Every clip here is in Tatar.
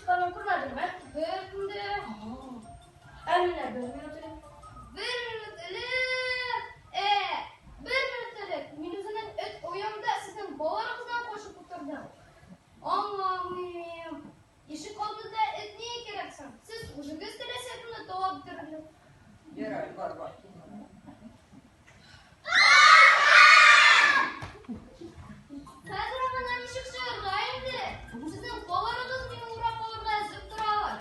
чыкканын күрмәдеңме? Беркем дә. Ә менә бер минут элек. Бер минут элек. Ә, бер минут элек мин үземнең эт оямда сезнең балаларыгыздан качып утырдым. Аңламыйм. Ишек алдында эт нигә кирәк соң? Сез үзегез теләсә кемне талап бетерерлек. Ярар, бар, бар. Хәзер моннан ничек чыгарга инде? Сезнең балаларыгыз мине урап алырга әзер торалар.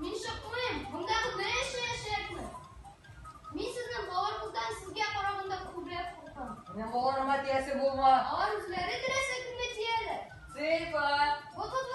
Мин чыкмыйм, монда гына яшәячәкмен. Мин сезнең балаларыгыздан сезгә караганда күбрәк куркам. Минем балаларыма тиясе булма. Алар